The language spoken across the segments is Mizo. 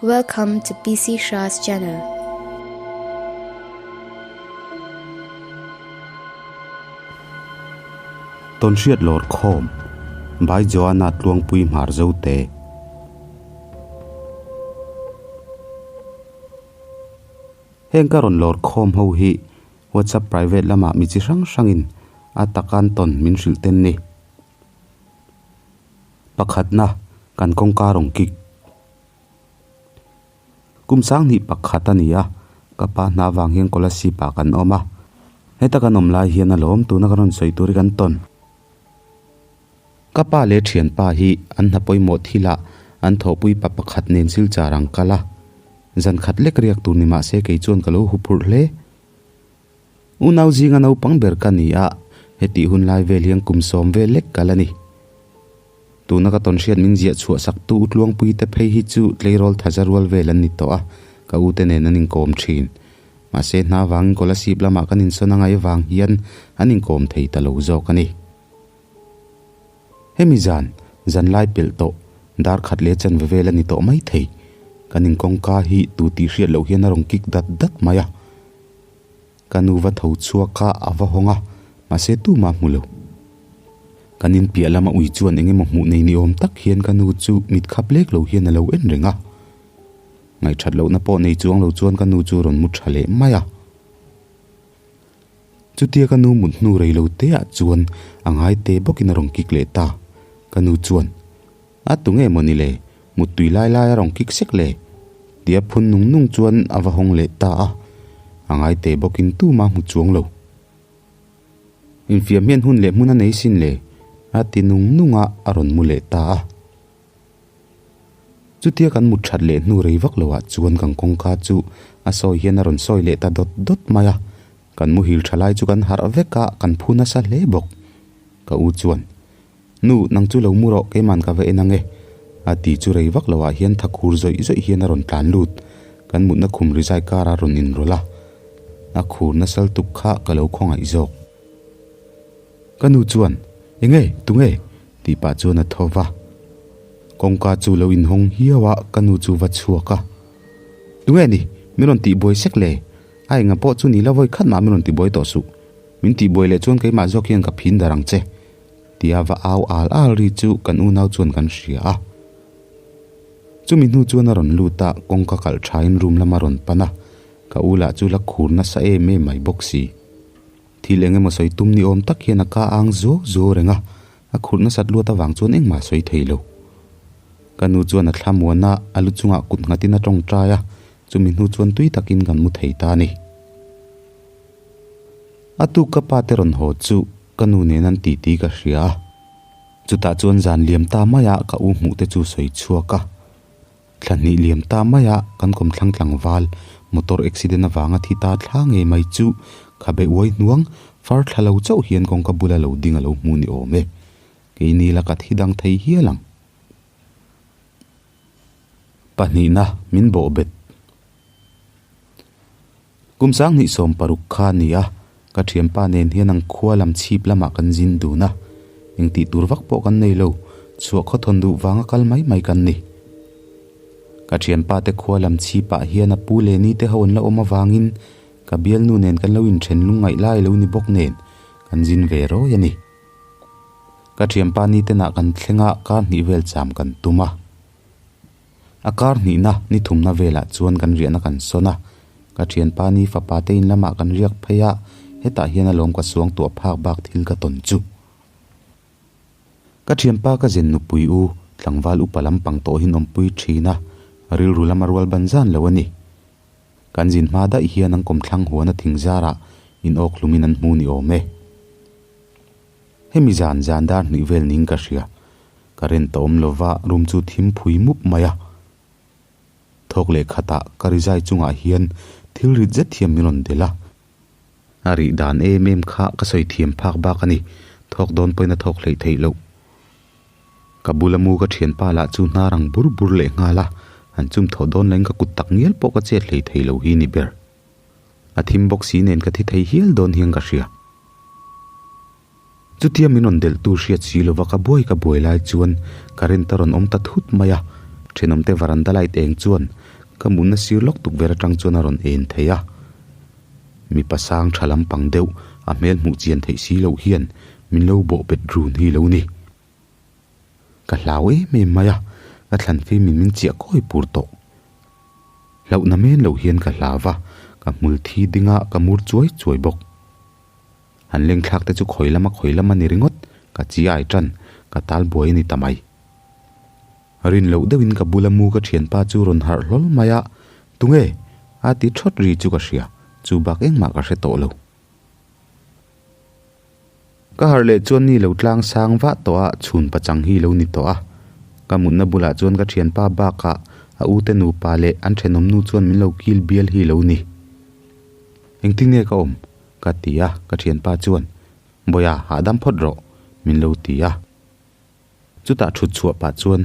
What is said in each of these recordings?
Welcome to PC Shah's channel. Tawnhriat lawr khawm By Joanna Tluangpui Hmar Zote. Heng ka rawn lawr khawm ho hi WhatsApp private lamah mi chi hrang hrangin a takan tawn min hrilh ten ni. Pakhatna, kan kawngka rawn kik. Kum sanghnih pakhat a ni a, ka pa hna avang hian Kolasib ah kan awm a. Heta kan awm lai hian alawm tuna ka rawn sawi tur hi kan tawn. Ka pa leh thianpa hi an hna pawimawh thilah an thawhpui pa pakhat nen silchar ang kal a. Zan khat lek riak tur ni mah se kei chuan ka lo huphurh hle. Unau zinga naupang ber ka ni a, hetih hun lai vel hian kum sawm vel lek kal a ni. Tuna ka tawnhriat min ziah chhuah sak tu Utluangpui te phei hi chu tleirawl thaza rual vel an ni tawh a, ka ute nen an inkawm thin. Mahse hna vangin Kolasib lamah kan insawn a ngaih vang hian an inkawm thei ta lo zawk a ni. Hemi zan, zanlai pelh tawh, dar khat leh chanve vel a ni tawh mai thei. Kan inkawngka hi tu tih hriat loh hian a rawn kik dat dat mai a. Ka nu va tho chhuak a, a va hawng a, mahse tumah hmu lo. Kan in piah lama ui chuan eng emaw hmuh nei ni awm tak hian ka nu chu mit khap lek lo hian a lo en reng a. Ngaihthat lohna pawh nei chuang lo chuan ka nu chu a rawn mu tha leh mai a. Chutia ka nu mut hnu rei lo te ah chuan a ngai te bawkin a rawn kik leh ta. Ka nu chuan, A tunge maw ni le? Muttui lai lai a rawn kik sek le? Tia phun nung nung chuan a va hawng leh ta a. A ngai te bawkin tuma hmu chuang lo. Infiam hian hun leh hmun a nei sin le? A ti nung nung a, a rawn mu leh ta a. Chutia kan mut that leh hnu rei vak loah chuan kan kawngka chu a sawi hian a rawn sawi leh ta dawt dawt mai a, kan muhil tha lai chu kan harh vek a, kan phu nasa hle bawk. Ka u chuan, Nu, nang chu lo mu rawh, keiman ka va en ang e, a ti chu rei vak loah hian tha khur zawih zawih hian a rawn tlan lut. Kan mutna khum rizai kar a rawn inrawlh a, a khur nasal tuk kha ka lo khawngaih zawk. Ka nu chuan, Enge? Tunge? tih pah chuan a tho va. Kawngka chu lo inhawng hiau a, ka nu chu va chhuak a. Tunge ni? Min rawn tihbuai sek le? A enga pawh chu ni la vawi khat mah min rawn tihbuai tawh suh. Min tihbuai leh chuan keimah zawk hian ka phin dar ang che. Tia va au al al ri chu kan unau chuan kan hria a. Chumi hnu chuan a rawn lut a, kawngka kalh thain room lama rawn pan a. Ka u lah chu la khur nasa em em mai bawk si. Thil eng emaw sawi tum ni awm tak hian a ka ang zuau zuau reng a, a khurh nasat luat avang chuan engmah a sawi thei lo. Ka nu chuan a thla muan a, a lu chungah kut nghatin a tawngtai a, chumi hnu chuan tui takin kan mu thei ta a ni. A tuk ka pa te rawn haw chu ka nu nen an titi ka hria a, chutah chuan zan liam ta maia ka u hmuh te chu sawi chhuak a. Thla hnih liam ta maia kan kawmthlang tlangval motor accident avanga thi ta thla ngei mai chu khabe uai hnuang far thla lo chauh hian kawngka bula lo ding a lo hmu ni awm e. Keini la ka thi dang thei hial ang. Pahnihna min bawh bet. Kum sanghnih 60 kha a ni a, ka thianpa nen hian ang khua lam chhip lamah kan zin dun a, engtih tur vak pawh kan nei lo, chhuah khaw thawn duh vanga kal mai mai kan ni. Ka thianpa te khua lam chhipah hian a pu leh ni te ho an la awm avangin ka bialnu nen kan lo inthen lungngaih lai lo ni bawk nen kan zin ve rawi a ni. Ka thianpa ni tenah kan thleng a, kar hnih vel cham kan tum a. A kar hnihna ni thumna velah chuan kan riahna kan sawn a, ka thianpa ni fapa te in lamah kan riak phei a, hetah hian alawm ka suang tuah phak bak thil ka tawn chu. Ka thianpa ka zen nupui u, tlangval upa lampang tawh hin awmpui thin a, rilru lama rual ban zan lo a ni. Kan zin hma daih hian an kawmthlang huana thing zarah in awk hlumin an hmu ni awm e. Hemi zan zan dar hnih vel ning ka hria. Current a awm lova room chu thim phui mup mai a. Thawk leh khatah ka rizai chungah hian thil rit zet hian min rawn delh a. A rih dan em em kha ka sawi thiam phak bak a ni, thawk dawn pawhin a thawk hleih theih loh. Ka bula mu ka thianpa lah chu hnar ang bur bur leh nghal a, han chum thawh dawn lahin ka kut tak ngial pawh ka chet hlei thei lo hi ni ber. A thim bawk si nen ka thi thei hial dawn hian ka hria. Chutia min rawn delh tu hriat si lova ka buai ka buai lai chuan current a rawn awm ta thut mai a. Thenawmte varanda light eng chuan ka mutna sir lawk tukverh atang chuan a rawn en thei a. Mipa sang tha lampang deuh a hmel hmuh chian theih si loh hian min lo bawh bet run hi lo ni. Ka hlau em em mai a, ka thlan fim in min chiah kawi pur tawh. Hlauhna men loh hian ka hlau va, ka hmul thi ding a, ka mur chuai chuai bawk. Han leng thlak te chu khawi lama khawi lam a ni ringawt, ka chi ai tan, ka tal buai a ni ta mai. Rin loh deuhin ka bula mu ka thianpa chu rawn harh hlawl mai a, Tunge? a ti thawt ri chu ka hria, chu bak engmah ka hre tawh lo. Ka harh leh chuan ni lo tlang sang vah tawh a, chhun pachang hi lo ni tawh a. Ka mutna bulah chuan ka thianpa bakah a ute nupa leh an thenawmnu chuan min lo kil bial hi lo ni. Engtin nge ka awm? ka ti a, ka thianpa chuan, Bawiha, hahdam phawt rawh, min lo ti a. Chutah thut chhuah pah chuan,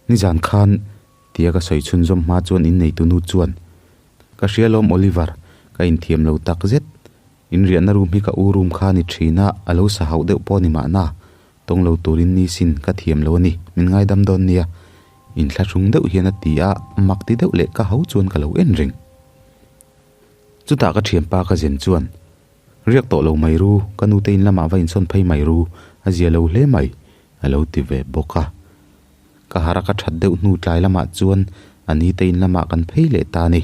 Nizan khan, tia ka sawi chhunzawm hma chuan inneitu nu chuan, Ka hria lawm Oliver, ka inthiam lo tak zet. In riahna room hi ka u room kha ni thin a, a lo sa hauh deuh pawh ni mahna, tawng lo turin ni sin ka thiam lo a ni, min ngaidam dawn nia. Inthlahrung deuh hian a ti a, mak ti deuh leh ka ho chuan ka lo en reng. Chutah ka thianpa ka zen chuan, Riak tawh lo mai ru, ka nute in lamah va insawn phei mai ru, a zia lo hle mai, a lo ti ve bawk a. Ka harh a ka that deuh hnu tlai lamah chuan a nite in lamah kan phei leh ta a ni.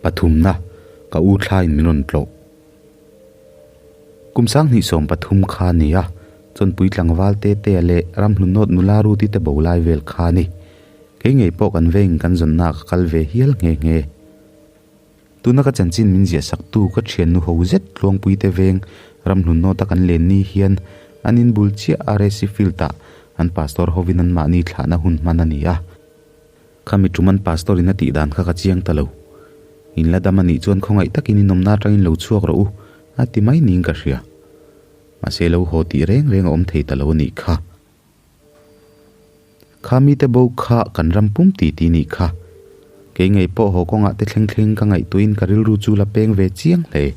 Pathumna, ka u thlain min rawn tlawh. Kum sanghnih 13 kha a ni a, Chawnpui tlangval te te leh Ramhlunawt nula Ruti te bo lai vel kha a ni. Kei ngei pawh kan veng kan zawnna ah ka kal ve hial nghe nghe. Tuna ka chanchin min ziah saktu ka thiannu ho zet Tluangpuite veng Ramhlunawta kan len ni hian an inbul chiah RAC Field-ah an pastor hovin anmahni thlahna hun hman a ni a. Khami tum an pastor in a tih dan kha ka chiang ta lo. In la dam a nih chuan khawngaih takin in awmna atangin lo chhuak rawh u, a ti mai niin ka hria. Mahse lo haw tih reng reng a awm thei ta lo a nih kha. Kha mite bo kha kan ram pum ti ti nih kha. Kei ngei pawh haw kawngah te thleng thleng ka ngaihtuahin ka rilru chu la peng ve chiang hle.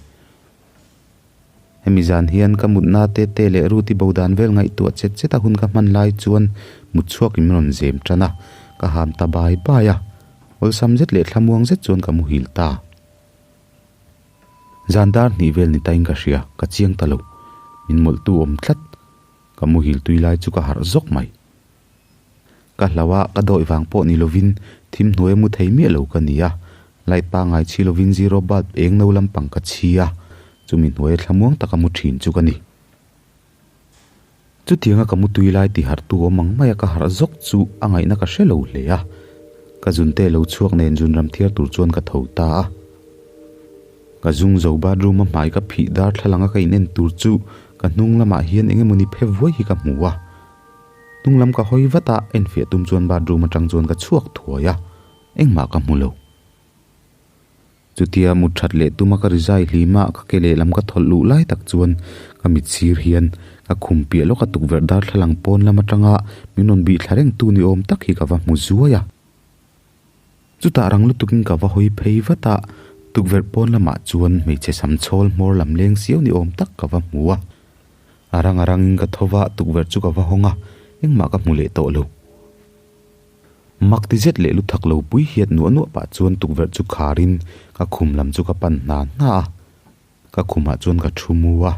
Hemi zan hian ka mutna te te leh Ruti bo dan vel ngaihtuah chet chet a hun ka hman lai chuan mut chhuakin min rawn zem tan a, ka ham ta bai bai a. Awlsam zet leh thlamuang zet chuan ka muhil ta. Zan dar hnih vel ni tain ka hria, ka chiang ta lo. Min mawlhtu awm tlat. Ka muhil tui lai chu ka harh zawk mai. Ka hlau a, ka dawih vang pawh ni lovin thim hnuai a mu thei miah lo ka ni a, light pangai chhi lovin zero bulb eng no lampang ka chhi a, chumi hnuaia thlamuang taka mu thin chu ka ni. Chutianga ka mu tui lai ti harhtu awm ang maia ka harh zawk chu a ngaihna ka hre lo hle a, ka zunte lo chhuak nen zun ram thiar tur chuan ka tho ta a. Ka zung zo bathroom a hmai ka phih darthlalang a ka inen tur chu ka hnung lamah hian eng emawni phe vuai hi ka hmu a. Hnung lam ka hawi vat a, enfiah tum chuan bathroom atang chuan ka chhuak thuai a, engmah ka hmu lo. Chutia mut that leh tuma ka rizai hlim a, ka ke lehlam ka thawlh luh lai tak chuan ka mit sir hian ka khum piah lawka tukverh darthlalang pawn lam atanga min rawn bih thla reng tu ni awm tak hi ka va hmu zuai a. Chutah rang lutukin ka va hawi phei vat a, tukverh pawn lamah chuan hmeichhe sam chhawl hmawr lam leng siau ni awm tak ka va hmu a. A rang a rangin ka tho va, tukverh chu ka va hawng a, engmah ka hmu leh tawh lo. Mak ti zet leh lu thak lo pui hiat nuah nuah pah chuan tukverh chu kharin ka khum lam chu ka pan hna hna a, ka khumah chuan ka thu mu a.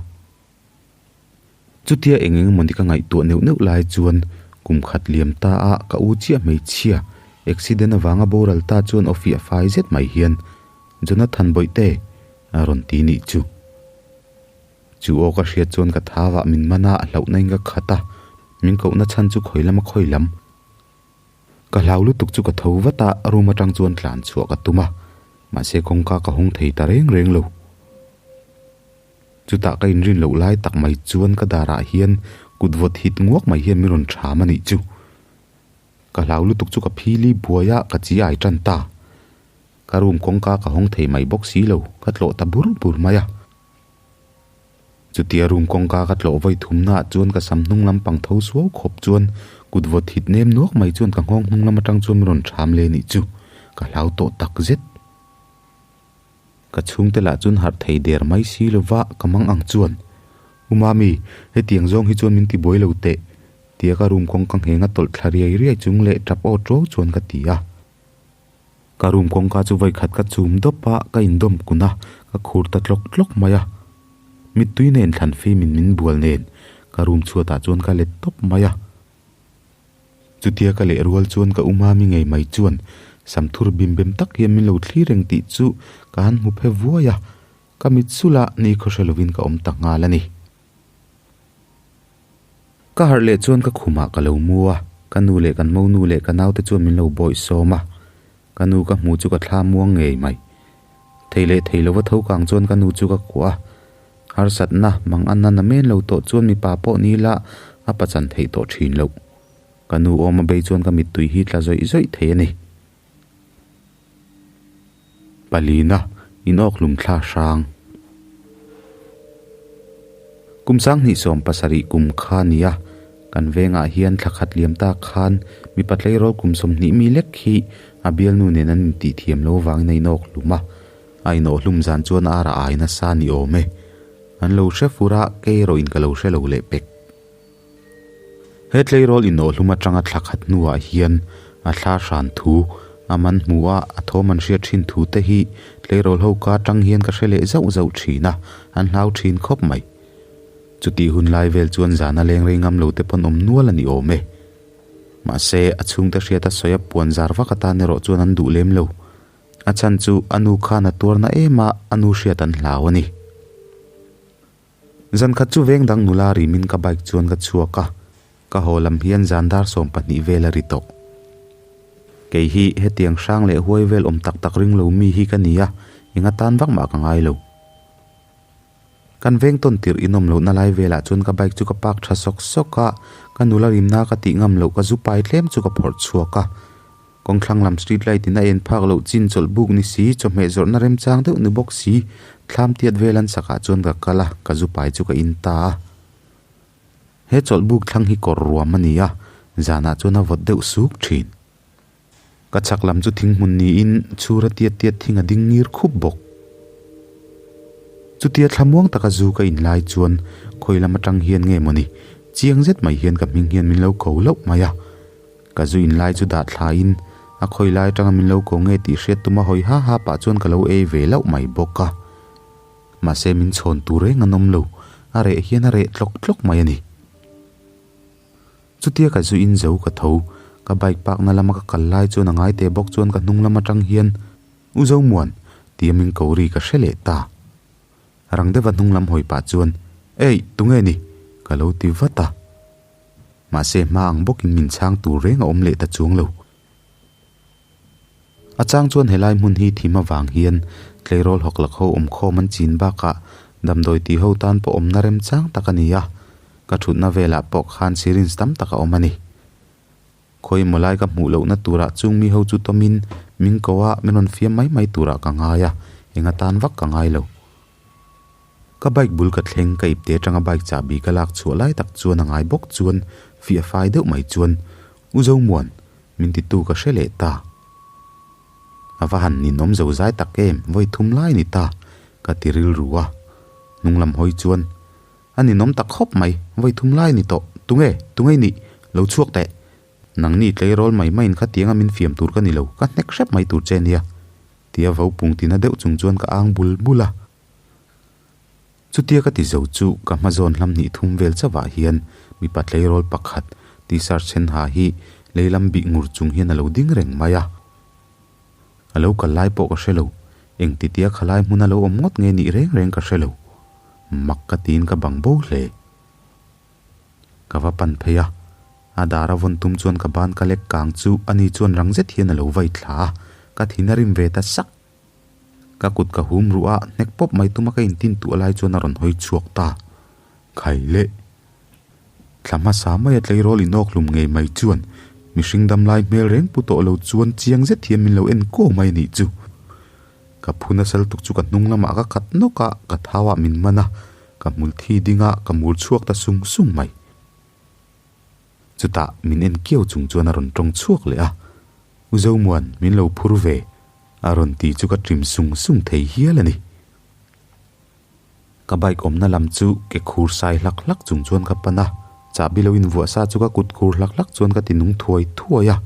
Chutia eng eng emawni ka ngaihtuah neuh neuh lai chuan kum khat liam ta a ka u chiah hmeichhia accident avanga boral ta chuan aw fiah fai zet mai hian Jonathan Bawihte a rawn ti nih chu. Chu aw ka hriat chuan ka thau ah min man a, hlauhna in ka khat a, min kohna chhan chu khawi lam a khawi lam. Ka hlau lutuk chu ka tho vat a, room atang chuan tlan chhuah ka tum a, mahse kawngka ka hawng thei ta reng reng lo. Chutah ka inrin loh lai tak mai chuan ka darah hian kut vawt hit nguak mai hian min rawn ṭham a nih chu. Ka hlau lutuk chu ka phili buai a, ka chi ai ṭan ta. Ka room kawngka ka hawng thei mai bawk si lo, ka tlawh ta bur bur mai a. Chutia room kawngka ka tlawh vawi thumnaah chuan ka sam hnung lampang tho suau khawp chuan kut vawt hit nem nuak mai chuan ka nghawng hnung lam aṭang chuan min rawn ṭham leh nih chu. Ka hlau tawh tak zet. Ka chhungte lah chuan harh thei der mai si lova ka mang ang chuan, U Mami, hetiang zawng hi chuan min ti buai lo teh. Tia ka room kawngka ngheng a tawlh thla riai riai chung leh tap aw tuau chuan ka ti a. Ka room kawngka chu vawi khat ka chum dawp a, ka indawm kun a, ka khur ta tlawk tlawk mai a. Mittui nen thlan fim in min bual nen ka room chhuatah chuan ka let tawp mai a. Chutia ka leh rual chuan ka u mami ngei mai chuan samthur bim bem tak hian min lo thlir reng tih chu ka han hmu phe vuai a, ka mit sulh a ni khaw hre lovin ka awm ta nghal a ni. Ka harh leh chuan ka khumah ka lo mu a, ka nu leh kan monu leh ka naute chuan min lo bawih sawm a, ka nu ka hmu chu ka thla muang ngei mai. Thei leh thei lova tho kang chuan ka nu chu ka kuah a, harsatna mang an na men lo tawh chuan mipa pawh ni la a pachan theih tawh thin loh. Ka nu awm a bei chuan ka mittui hi tla zawih zawih thei a ni. Palina inawkhlum thla hrang. Kum 2017 kum kha a ni a, kan vengah hian thla khat liam tak khan mipa tleirawl kum 20 mi lek hi a bialnu nen an intih thiam lo vangin a inawkhlum a, a inawhhlum zan chuan a rah ai nasa a ni awm e. An lo hre fur a, kei erawh in ka lo hre lo leh pek. He tleirawl inawhhlum atanga thla khat hnuah hian a thla hran thu, a man hmu a, a thawm an hriat thin thu te hi tleirawl ho ka atang hian ka hre leh zauh zauh thin a, an hlau thin khawp mai. Chutih hun lai vel chuan zana leng rei ngam lo te pawn awm nual a ni awm e. Mahse, a chhungte hriat a sawi a puan zar vak atan erawh chuan an duh lem lo. A chhan chu a nu khan a tuarna em a, a nu hriat an hlau a ni. Zan khat chu veng dang nula rimin ka bike chuan ka chhuak a, ka haw lam hian zan dar 12 vel a ri tawh. Kei hi hetiang hrang leh huai vel awm tak tak ring lo mi hi ka ni a, eng atan vak mah ka ngai lo. Kan veng tawn tirh inawm lohna lai velah chuan ka bike chu ka park tha sawk sawk a, ka nula rimna ka tih ngam loh ka zu pai tlem chu ka phawrh chhuak a. Kawngthlang lam street light in a en phak loh chin chawlh buk ni si, chawhmeh zawrhna remchang deuh ni bawk si, thlam tiat vel an sakah chuan ka kal a, ka zu pai chu ka in ta a. He chawlh buk thlang hi kawr ruam a ni a, zanah chuan a vawt deuh suk thin. Ka chhak lam chu thing hmun niin chhura tiat tiat thing a ding ngir khup bawk. Chutia thlamuang taka zu ka in lai chuan khawi lam atang hian nge mawni chiang zet mai hian ka hming hian min lo ko loh mai a. Ka zu in lai chu dah thla in a khawi lai atanga min lo ko nge tih hriat tuma hawi ha ha pah chuan ka lo ei ve loh mai bawk a. Mahse min chhawn tur reng an awm lo, a reh hian a reh tlawk tlawk mai a ni. Chutia ka zu in zo ka tho, ka bike park na lama ka kal lai chuan a ngai teh bawk chuan ka hnung lam atang hian U Zomuan tia min ko ri ka hre leh ta. Rang deuha hnung lam hawi pah chuan Ei, tunge ni? ka lo ti vat a. Mahse hma ang bawkin min chhang tur reng a awm leh ta chuang lo. A chang chuan helai hmun hi thim avang hian tleirawl hawklak ho awmkhawm an chin bakah damdawi tih ho tan pawh awmna remchang tak a ni a, ka thutna velah pawh khan syringe tam tak a awm a ni. Khawi maw lai ka hmuh lohna turah chung mi ho chu tawmin min ko a, min rawn fiam mai mai turah ka ngai a, eng atan vak ka ngai lo. Ka bike bul ka thleng ka ipte atanga bike chahbi ka lak chhuah lai tak chuan a ngai bawk chuan fiah fai deuh mai chuan U Zomuan min titu ka hre leh ta. A va han ninawm zo zai tak em vawi thum lai ni ta ka ti rilru a. Hnung lam hawi chuan a ninawm tak khawp mai vawi thum lai ni tawh tunge tunge i nih lo chhuak teh nangni tleirawl mai maiin khatianga min fiam tur ka ni lo ka hnek hrep mai tur che nia. Tia vo pung tina deuh chung chuan ka ang bul bul a. Chutia ka ti zo chu ka hma zawn hlam hnih thum vel chauhah hian mipa tleirawl pakhat t-shirt then ha hi lei lam bih ngur chung hian a lo ding reng mai a. A lo kal lai pawh ka hre lo, eng titia khalai hmun a lo awm ngawt nge nih reng reng ka hre lo. Mak ka tiin ka bang bo hle. Ka va pan phei a, a dar a vawn tum chuan ka ban ka lek kang chu ani chuan rang zet hian a lo vai thla a, ka thin a rim ve ta sak. Ka kut ka hum ruh a, hnek pawp mai tuma ka intin tuah lai chuan a rawn hawi chhuak ta. Khai le! Thla hmasa maia tleirawl inawk hlum ngei mai chuan mihring dam lai hmel reng pu tawh lo chuan chiang zet hian min lo en kuau mai a nih chu. Ka phu nasa lutuk chu ka hnung lamah ka khat nawk a, ka thau ah min man a, ka hmul thi ding a, ka mur chhuak ta sung sung mai. Chutah min en kiau chung chuan a rawn tawng chhuak leh a, U Zomuan, min lo phur ve, a rawn ti chu ka trim sung sung thei hial a ni. Ka bike awmna lam chu ke khur sai hlak hlak chung chuan ka pan a. Chahbi lo invuah sa chu ka kut khur hlak hlak chuan ka ti nung thuai thuai a.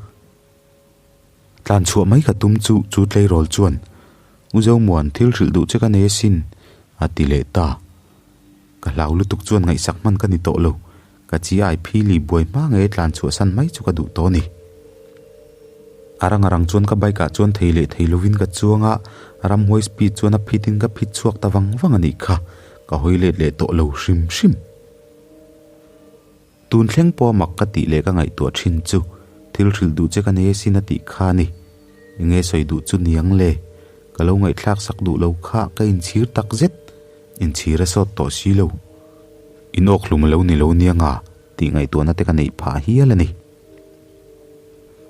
Tlan chhuah mai ka tum chu chu tleirawl chuan, U Zomuan, thil hrilh duh che ka nei asin, a ti leh ta. Ka hlau lutuk chuan ngaihsak hman ka ni tawh lo. Ka chi ai phili buai hma nge tlan chhuah san mai chu ka duh tawh a ni. A rang a rang chuan ka bike ah chuan thei leh thei lovin ka chuang a, ramhuai speed chuan a phit in ka phit chhuak ta vang vang a nih kha, ka hawi let leh tawh lo hrim hrim. Tun thleng pawh mak ka tih leh ka ngaihtuah thin chu thil hrilh duh che ka nei asin a tih kha a ni. Enge sawi duh chu niang le? Ka lo ngaihthlak sak duh lo kha ka inchhir tak zet, inchhir a sawt tawh si lo. In awk hlum a lo ni lo nia nga tih ngaihtuahna te ka neih phah hial a ni.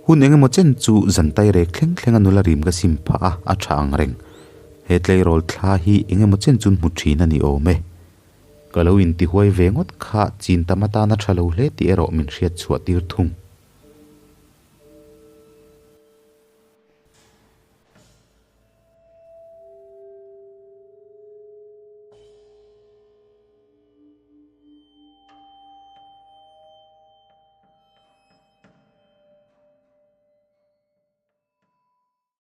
Hun eng emaw chen chu zan tai rek thleng thleng a nula rim ka sim phah a, a tha ang reng. He tleirawl thla hi eng emaw chen chun hmu thin a ni awm e. Ka lo intihuai ve ngawt kha chin tam atana tha lo hle tih erawh min hriat chhuah tir thung.